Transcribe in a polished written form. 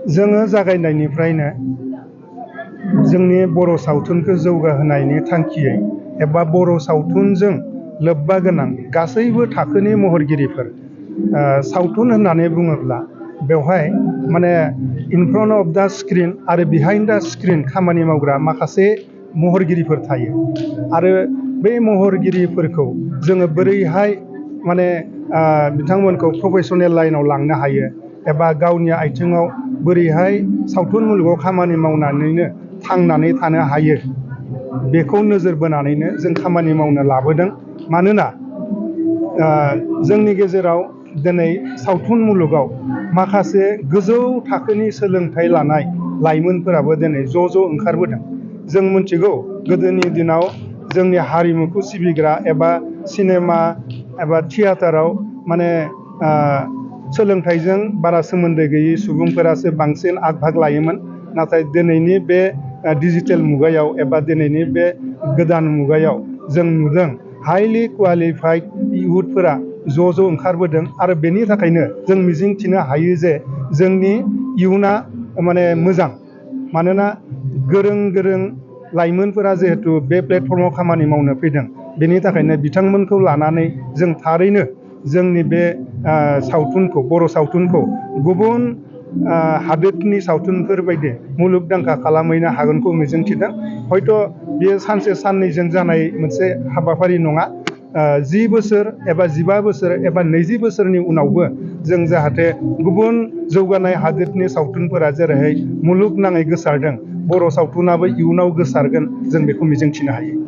जोङो जागायनायनिफ्रायनो जोंनि बर' सावथुनखौ जौगाहोनायनि थांखियै एबा बर' सावथुनजों लोब्बा गोनां गासैबो थाखोनि महरगिरिफोर सावथुन होननानै बुङोब्ला बेवहाय माने in front of the screen आरो बिहाइन्ड दा स्क्रिन खामानि मावग्रा माखासे महरगिरिफोर थायो आरो बे महरगिरिफोरखौ जोङो बोरैहाय माने बिथांमोनखौ प्रफेसनेल लाइनाव लांनो हायो एबा गावनि आथिङाव बोरैहाय सावथुन मुलुगाव खामानि मावनानैनो थांनानै थानो हायो बेखौ नोजोर बोनानैनो जों खामानि मावनो लाबोदों। मानोना जोंनि गेजेराव दिनै सावथुन मुलुगाव माखासे गोजौ थाखोनि सोलोंथाइ लानाय लाइमोनफोराबो दिनै ज' ज' ओंखारबोदों। जों मिथिगौ गोदोनि दिनाव जोंनि हारिमुखौ सिबिग्रा एबा सिनेमा एबा थियेटाराव माने सोलोंथाइजों बारा सोमोन्दो गैयै सुबुंफोरासो बांसिन आग भाग लायोमोन। नाथाय दिनैनि बे डिजिटेल मुगायाव एबा दिनैनि बे गोदान मुगायाव जों नुदों हाइलि क्वालिफाइड इयुथफोरा ज' ज' ओंखारबोदों आरो बेनि थाखायनो जों मिजिंथिनो हायो जे जोंनि इयुना माने मोजां। मानोना गोरों गोरों लाइमोनफोरा जिहेथु बे प्लेटफर्माव खामानि मावनो फैदों बेनि थाखायनो बिथांमोनखौ लानानै जों थारैनो जोंनि बे सावथुनखौ बर' सावथुनखौ गुबुन हादोरनि सावथुनफोर बायदि मुलुगदांखा खालामहैनो हागोनखौ मिजिंथिदों। हयथ' बेयो सानसे साननैजों जानाय मोनसे हाबाफारि नङा। 10 बोसोर एबा 15 बोसोर एबा 20 बोसोरनि उनावबो जों जाहाथे गुबुन जौगानाय हादोरनि सावथुनफोरा जेरैहाय मुलुगनाङै गोसारदों बर' सावथुनाबो इयुनाव गोसारगोन जों बेखौ मिजिंथिनो हायो।